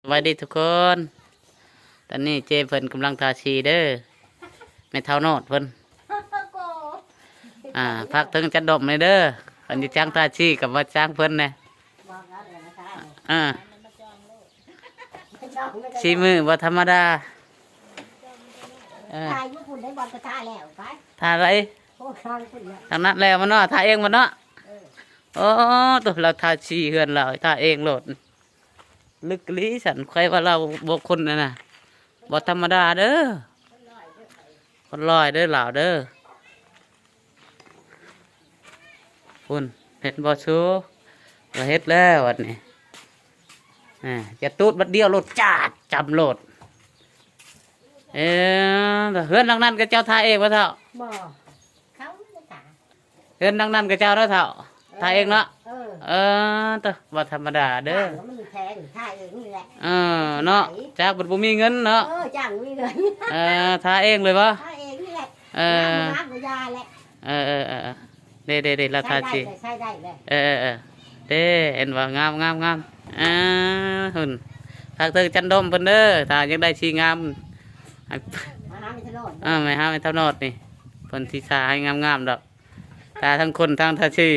ສະບາຍດີທຸກຄົນ ຕອນນີ້ເຈ້ເພິ່ນກຳລັງທາສີເດີ ແມ່ເຖົ້າໂນດເພິ່ນ ອ່າ ຝາກເຖິງຈັນດົມແດ່ເດີ ເພິ່ນຊິຈ້າງທາສີກໍມາຈ້າງເພິ່ນແດ່ ອ່າ ສີມືບໍ່ທຳມະດາ ເອີ ຖ່າຍຢູ່ພຸ້ນໄດ້ ບ່ອນກະທາແລ້ວໄປ ທາໃດ ໂອ້ ທາງພຸ້ນແຫຼະ ທາງນັ້ນແລ້ວມັນເນາະ ທາເອງມັນເນາະ ເອີ ໂອ້ ໂຕ ລາວທາສີເຮືອນລາວ ທາເອງໂລດ ລຶກອີ່ຫຼີຊັ້ນ ຂ້ອຍວ່າລາວບໍ່ຄົນນັ້ນນະ ບໍ່ທຳມະດາເດີ ຄົນຫຼ້ອຍເດີລາວເດີ ພຸ້ນ ເຫັນບໍ່ຊູ ລາວເຮັດແລ້ວບັດນີ້ ອ່າ ຈະຕູດບັດດຽວໂລດ ຈາດ ຈຳໂລດ ເອີ ເຮືອນຫຼັງນັ້ນກໍເຈົ້າທາເອງບໍ່ເຖົ້າ? ບໍ່ ເຂົາທາ ເຮືອນຫຼັງນັ້ນກໍເຈົ້າເນາະເຖົ້າ ເອີ ທາເອງເນາະ ເອີ ເອີ ໂຕ ບໍ່ທຳມະດາເດີ ທາກໍມັນແພງ ທາເອງນີ້ແຫຼະ ເອີ ເນາະ ຈ້າງເພິ່ນບໍ່ມີເງິນເນາະ ເອີ ຈ້າງບໍ່ມີເງິນ ເອີ ທາເອງເລີຍບໍ່? ທາເອງນີ້ແຫຼະ ເອີ ງາມບໍ່ງາມກໍຢ່າແຫຼະ ເອີ ເອີ ເອີ ເອີ ເດ້ ເດ້ ເດ້ ລາວທາສີ ໃຊ້ໄດ້ແຫຼະ ເອີ ເອີ ເອີ ເດ້ ເຫັນບໍ່ ງາມ ງາມ ງາມ ອ່າ ຫຸ້ນ ຝາກເຖິງຈັນດົມເພິ່ນເດີ ຖ້າຢາກໄດ້ສີງາມ ມາຫາແມ່ຖະໜອດ ເອີ ມາຫາແມ່ຖະໜອດນີ້ ເພິ່ນຊິທາໃຫ້ງາມໆດອກ ທາທັງຄົນທັງທາສີ